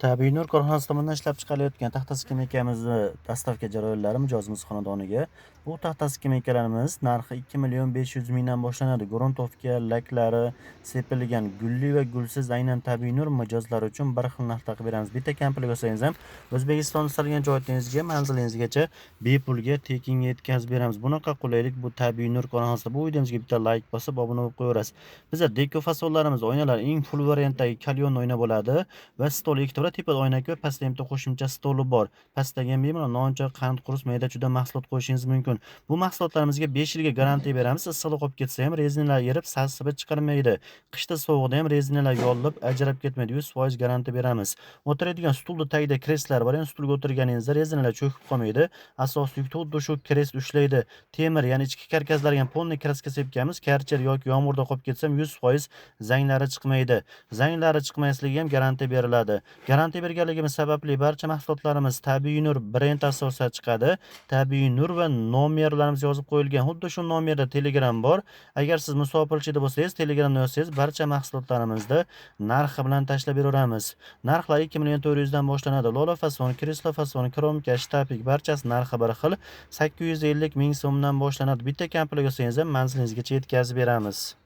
Tabiiy nur korxonasi tomonidan ishlab chiqarilayotgan taxta skameykamizning dostavka jarayonlari mijozimiz xonadoniga. Bu taxta skameykalarimiz narxi 2 500 mingdan boshlanadi. Gruntovka, laklari sepilgan gulli va gulsiz aynan tabiiy nur mijozlari uchun bir xil narxda qilib beramiz. Bitta komplekt olsangiz ham O'zbekiston istalgan joyingizga, manzilingizgacha bepulga tekinga yetkazib beramiz. Bunaqa qulaylik bu tabiiy nur korxonasida. Bu videomizga bitta like bosib obuna bo'lib qo'yaverasiz. Bizda deko fasonlarimiz, oynalar eng full variantdagi kalyon oyna bo'ladi va stol ikkita bo'ladi. Tepada oynak va pastda ham bitta qo'shimcha stoli bor. Pastdagi ham bemalol non, choy, qand, qurus, mayda chuda mahsulot qo'yishingiz mumkin. Bu mahsulotlarimizga 5 yilga garantiya beramiz. Issig'lik qolib ketsa ham rezinalar erib, sasibi chiqarmaydi. Qishda sovuqda ham rezinalar yorilib, ajrab ketmaydi. 100% garantiya beramiz. O'tiradigan stulni tagida kreslar bor. Ya'ni stulga o'tirganingizda rezinalar cho'kib qolmaydi. Asosli xuddi shu kres ushlaydi. Temir, ya'ni ichki karkaslarga ham polni kraska sepganmiz. Karcher yoki yomg'irda qolib ketsa ham 100% zanglari chiqmaydi. Zanglari chiqmasligiga ham garantiya beriladi. Garantiya berganligimiz sababli barcha mahsulotlarimiz tabiiy nur brend asosida chiqadi. Tabiiy nur va nomerlarimiz yozib qo'yilgan. Xuddi shu nomerda Telegram bor. Agar siz musofirchilikda bo'lsangiz, Telegramda yozsangiz, barcha mahsulotlarimizni narxi bilan tashlab beraveramiz. Narxlar 2 400 dan boshlanadi. Lola fason, kreslo fason, kromka, shtapik barchasi narxi bir xil 850 ming so'mdan boshlanadi. Bitta komplekt olsangiz ham manzilingizgacha yetkazib beramiz.